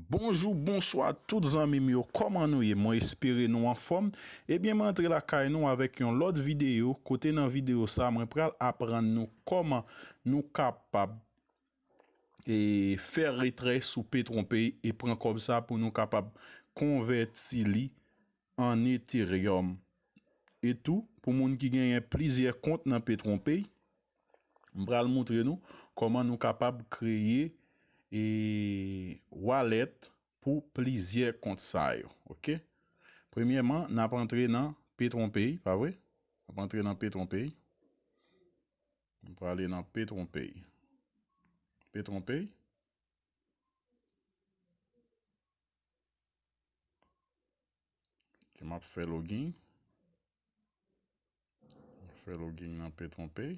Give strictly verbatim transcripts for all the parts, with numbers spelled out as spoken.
Bonjou, bonswa tout zanmi m yo, kòman nou ye? Mwen espere nou anfòm. Ebyen, mwen antre lakay nou avèk yon lòt videyo, kote nan videyo sa, mwen pral aprann nou kòman nou kapab e fè retrè sou PetronPay e pran kòb sa pou nou kapab konvèti li an Ethereum. E tou, pou moun ki genyen plizyè kont nan PetronPay, m pral montre nou kòman nou kapab kreye e wallet pou plizyè kont sa yo. Oke? Premyèman, n ap antre nan PetronPay, pa vre? N ap antre nan PetronPay. M prale nan PetronPay. PetronPay. Ke m ap fè login. M ap fè login nan PetronPay.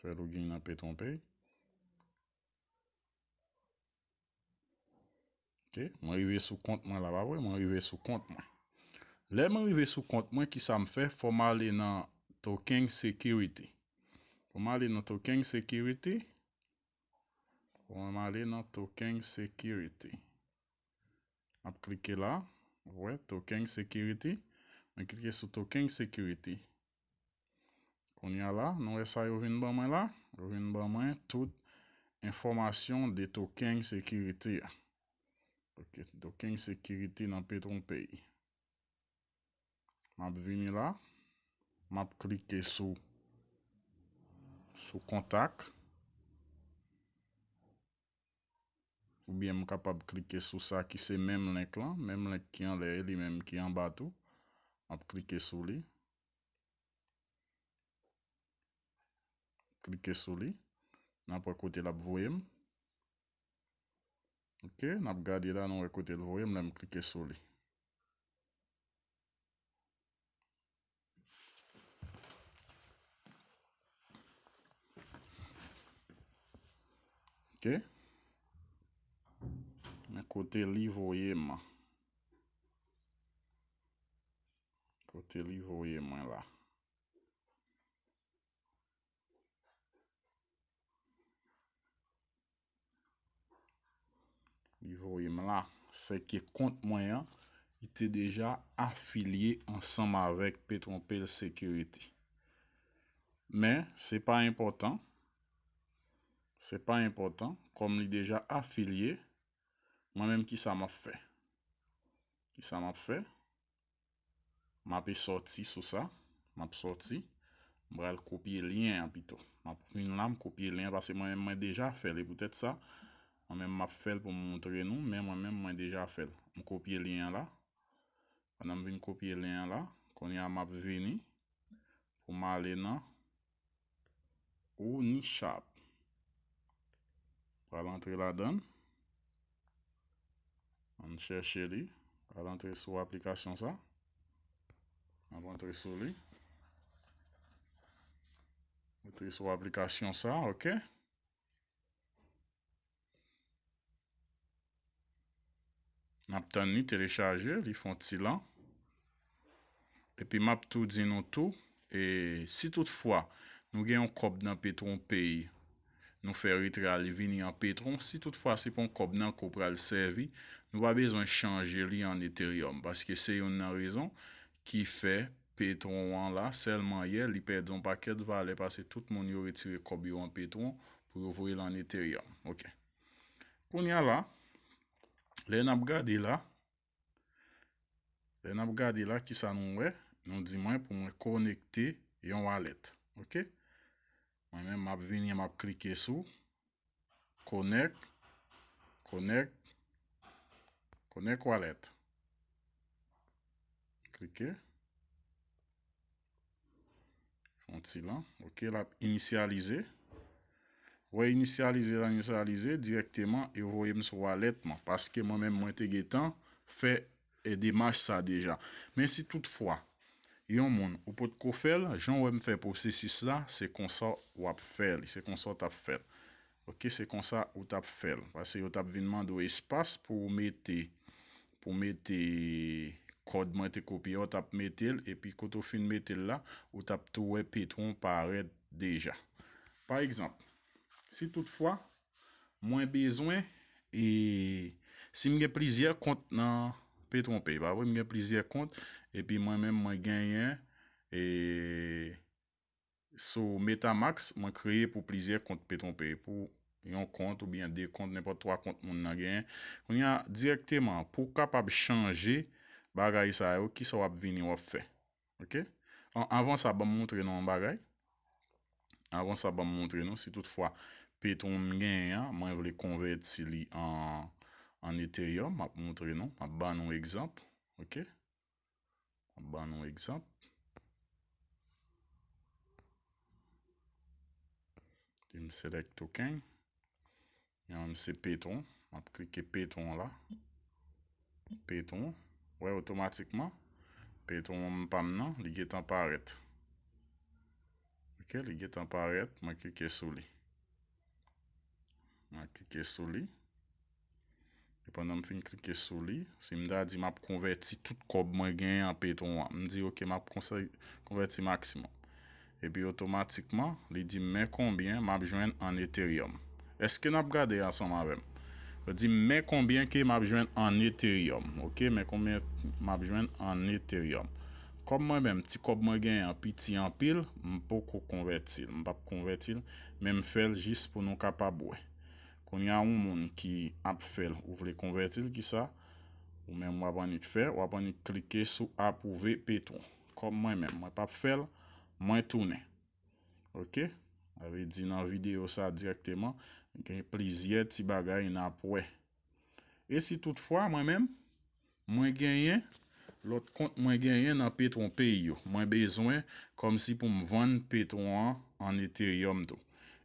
Fè login nan PetronPay. Ok, mwen rive sou kont mwen la, pa vre? Mwen rive sou kont mwen. Lè mwen rive sou kont mwen, kisa m fè? Fò m ale nan Token Security. Fò m ale nan Token Security. Fò m ale nan Token Security. M ap klike la. Ou wè, Token Security. Mwen klike sou Token Security. Kounye a la, nou wè sa yo vin ban mwen la? Yo vin ban mwen tout enfòmasyon de Token Security a. Ok, Token Security nan PetronPay. M ap vini la, m ap klike sou, sou kontak. Oubyen m kapab klike sou sa ki se menm link lan, menm link ki anlè, e li menm ki anba tou. M ap klike sou li. Klike sou li. N ap wè kote l ap voye m. Ok, n ap gade la, nou wè kote l voye m lè m klike sou li. Ok. Men kote li voye m. Kote li voye mwen la. Li voye m la. Se ke kont mwen an, li te deja afilye ansanm avèk PetronPay Security. Men, se pa enpòtan. Se pa enpòtan. Kòm li deja afilye, mwen menm, kisa m ap fè? Kisa m ap fè? M ape sòti sou sa. M ap sòti. M pral kopye lyen an pito. M ap vin la, m kopye lyen an, paske mwen menm, mwen deja fè l. E poutèt sa, mwen menm, m ap fè l pou m montre nou, men mwen menm, mwen deja fè l. M kopye lyen an la. Pandan m vin kopye lyen an la, kounye a m ap vini pou m ale nan Unisharp. Pral antre ladan l. Ann chèche li. Pral antre sou aplikasyon sa. N ap antre sou li. Antre sou aplikasyon sa, ok. N ap tann li telechaje, li fè yon ti lan. Epi m ap tou di nou tou, e si toutfwa nou gen yon kòb nan PetronPay, nou fè retrè a, li vini an Petron. Si toutfwa se pa yon kòb nan ke w pral sèvi, nou pa bezwen chanje li an Ethereum, paske se youn nan rezon ki fè Petron an la, sèlman yè, li pèdi yon pakèt valè, paske tout moun yo retire kòb yo an Petron pou yo voye l an Ethereum. Ok. Kounye a la, lè n ap gade la, lè n ap gade la, kisa nou wè? Nou di mwen pou mwen konekte yon wallet. Ok? Mwen menm, m ap vini, m ap klike sou Connect, Connect, Connect Wallet. Klike. Fè yon ti lan. Ok, l ap inisyalize. Wè, inisyalize la, inisyalize, dirèkteman, yo voye m sou wallet mwen. Paske mwen menm, mwen te gentan fè e demach sa deja. Men si toutfwa, yon moun, ou potko fè l, jan w wè m fè pwosesis la, se konsa w ap fè li, se konsa w t ap fè l. Ok, se konsa ou t ap fè l. Paske yo t ap vin mande w espas pou w mete, pou w mete kòd mwen te kopye a, ou t ap mete l, epi kote w fin mete l la, ou t ap tou wè petwon parèt deja. Pa egzanp, si toutfwa mwen bezwen, e, si m gen plizyè kont nan Petwon Pay, pa vre, m gen plizyè kont, epi mwen menm mwen genyen, e, sou Metamask, mwen kreye pou plizyè kont Petwon Pay, pou yon kont oubyen de kont, nenpòt twa kont moun nan genyen. Kounye a, dirèkteman, pou w kapab chanje bagay sa yo, kisa w ap vini w ap fè? Ok? An, avan sa, ban m montre nou yon bagay. Avan sa, ban m montre nou, si toutfwa Petwon m genyen an, mwen vle konvèti li an, an Ethereum, m ap montre nou, m ap ban nou egzanp. Ok? M ap ban nou egzanp. Epi m select token. Yon se Petwon. M ap klike Petwon la. Petwon. Wè, otomatikman, Petwon pa m nan, li gentan parèt. Ok, li gentan parèt. Mwen klike sou li. Mwen klike sou li. E pandan m fin klike sou li, si m ta di m ap konvèti tout kòb mwen genyen an Petwon an, m di, "Ok, m ap konsè-, konvèti maksimòm." Epi otomatikman, li di m, "Men konbyen m ap jwenn an Ethereum." Èske n ap gade ansanm avè m? Li di m, "Men konbyen ke m ap jwenn an Ethereum." Ok, men konbyen m ap jwenn an Ethereum. Kòm mwen menm, ti kòb mwen genyen an piti anpil, m poko konvèti l. M p ap konvèti l, men m fè l jis pou nou kapab wè. Kounye a, yon moun ki ap fè l, ou vle konvèti l, kisa ou menm w ap annik fè? W ap annik klike sou apwouve Petwon. Kòm mwen menm, mwen p ap fè l, mwen tounen. Ok? Sa vle di nan videyo sa dirèkteman, gen plizyè ti bagay n ap wè. E si toutfwa, mwen menm, mwen genyen, lòt kont mwen genyen nan Petwon Pay yo. Mwen bezwen kòmsi pou m vann Petwon an an Ethereum tou.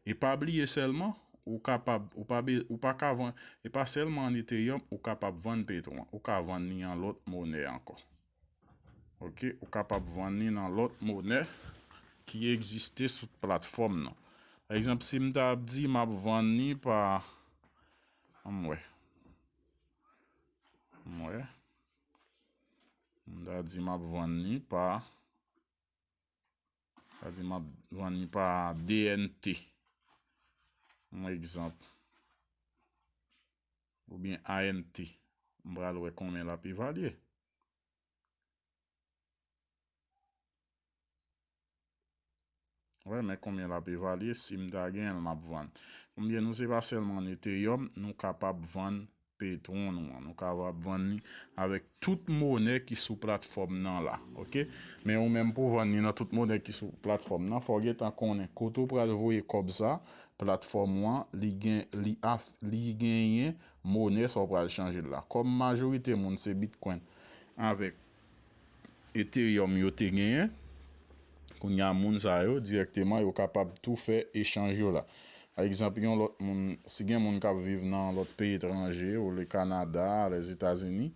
E pa bliye sèlman, ou kapab, ou pa be-, ou pa ka vann, e pa sèlman an Ethereum, ou kapab vann Petwon an. Ou ka vann li an lòt monè ankò. Ok, ou kapab vann li nan lòt monè ki egziste sou platfòm nan. Pa egzanp, si m ta ap di m ap vann li pa, ann wè. Ann wè. M ta di m ap vann li pa, ta di m ap vann li pa D N T. Yon egzanp. Oubyen A N T. M pral wè konbyen l ap evalye. Wè, men konbyen l ap evalye, si m ta genyen l, m ap vann. Konbyen nou, se pa sèlman an Ethereum, nou kapab vann Petwon nou an. Nou kapab vann li avèk tout monè ki sou platfòm nan la. Ok? Men ou menm pou vann li nan tout monè ki sou platfòm nan, fò w gentan konnen kote w pral voye kòb sa, platfòm ou an, li gen, li af-, li genyen monè sa w pral chanje l la. Kòm majorite moun se Bitcoin avèk Ethereum yo te genyen, kounye a moun sa yo dirèkteman yo kapab tou fè echanj yo la. Pa egzanp, yon lòt moun, si gen moun k ap viv nan lòt peyi etranje, ou le Kanada, Lèzetazini,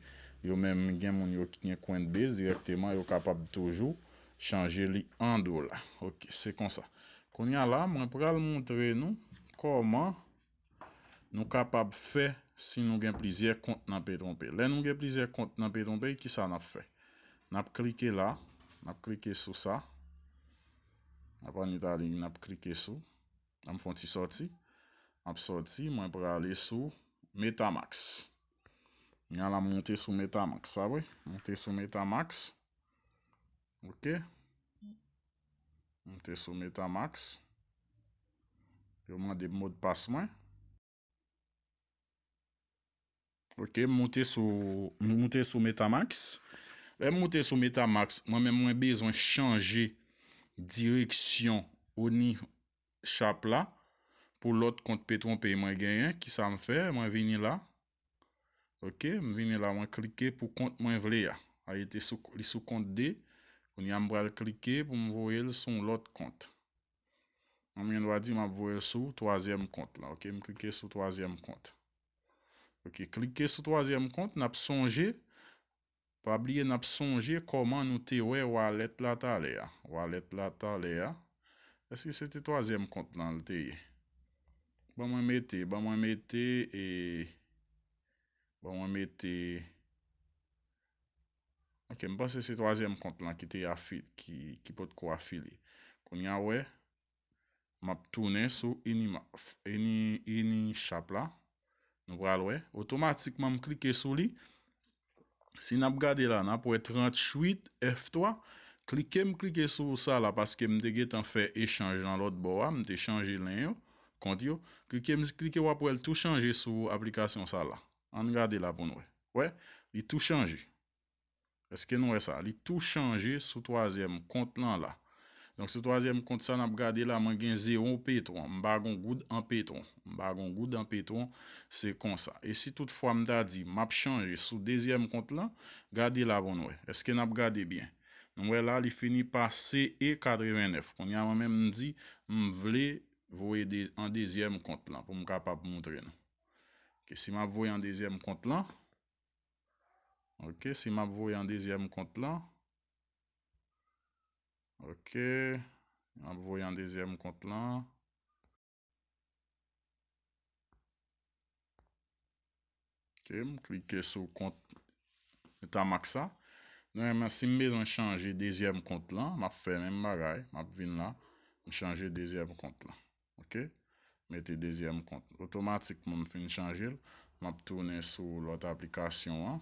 yo menm gen moun yo ki gen Coinbase dirèkteman, yo kapab toujou chanje li an dola. Ok, se konsa. Kounye a la, mwen pral montre nou kòman nou kapab fè si nou gen plizyè kont nan Petwon Pay. Lè nou gen plizyè kont nan Petwon Pay, kisa n ap fè? N ap klike la, n ap klike sou sa. N ap annik ale, n ap klike sou. An m fè yon ti sòti. M ap sòti, mwen prale sou Metamask. Kounye a la, m monte sou Metamask, pa vre? Monte sou Metamask. Ok. Monte sou Metamask. Yo mande m modpas mwen. Ok, m moute sou, m moute sou Metamask. Lè m moute sou Metamask, mwen menm mwen bezwen chanje direksyon OniSwap la pou lòt kont Petwon Pay mwen genyen. Kisa m fè? Mwen vini la. Ok, m vini la, mwen klike pou kont mwen vle a. A, li te sou, li sou kont de. Kounye a m pral klike pou m voye l sou yon lòt kont. Mwen gen dwa di m ap voye l sou twazyèm kont la. Ok, m klike sou twazyèm kont. Ok, klike sou twazyèm kont, n ap sonje, pa bliye n ap sonje kòman nou te wè wallet la talè a. Wallet la talè a. Èske se te twazyèm kont lan l te ye? Ban mwen mete, ban mwen mete, e, ban mwen mete, Ok, m panse se twazyèm kont lan ki te afi, ki, ki potko afilye. Kounye a, wè, m ap tounen sou Ini, Ini, Ini Shop la. Nou pral wè. Otomatikman, m klike sou li. Si n ap gade la, n ap wè tranntuit F twa. Klike, m klike sou sa la paske m te gentan fè echanj nan lòt bò a. M te chanje len yo, kont yo. Klike, m klike, w ap wè l tou chanje sou aplikasyon sa la. Ann gade la pou n wè. Wè, li tou chanje. Èske nou wè sa? Li tou chanje sou twazyèm kont lan la. Donk, sou twazyèm kont sa n ap gade la, mwen gen zewo petwon. M pa gon goud an petwon. M pa gon goud an petwon, se konsa. E si toutfwa m ta di, m ap chanje sou dezyèm kont lan, gade la pou n wè. Èske n ap gade byen? Nou wè la, li fini pa C E katrevennnèf. Kounye a, mwen menm, m di, m vle voye de, an dezyèm kont lan pou m kapab moutre nou. Ok, si m ap voye an dezyèm kont lan, Ok, si m ap voye an dezyèm kont lan. Ok, m ap voye an dezyèm kont lan. Ok, m klike sou kont Metamask sa. Nòmalman, si m bezwen chanje dezyèm kont lan, m ap fè menm bagay. M ap vin la, m chanje dezyèm kont lan. Ok? Mete dezyèm kont. Otomatikman, m fin chanje l. M ap tounen sou lòt aplikasyon an.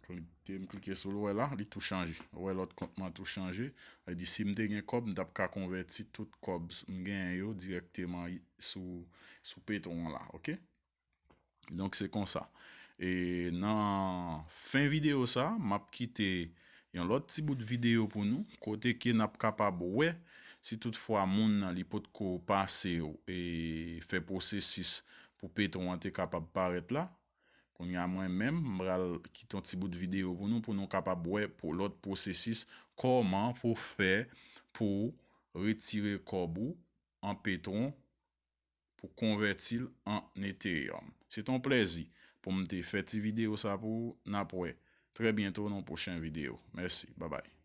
Klike, m klike sou l, ou wè la, li tou chanje. Ou wè lòt kont mwen tou chanje. Sa vle di, si m te gen kòb, m t ap ka konvèti tout kòb m genyen yo dirèkteman sou, sou Petron an la, ok? Donk, se konsa. E nan fen videyo sa, m ap kite yon lòt ti bout videyo pou nou, kote ke n ap kapab wè si toutfwa moun nan li potko pase e fè pwosesis pou Petron an te kapab parèt la. Kounye a mwen menm, m pral kite yon ti bout videyo pou nou, pou nou kapab wè pou lòt pwosesis, kòman pou fè pou retire kòb ou an Petron pou konvèti l an Ethereum. Se te yon plèzi pou m te fè ti videyo sa pou ou. N ap wè trè byento nan yon pwochen videyo. Mèsi. Babay.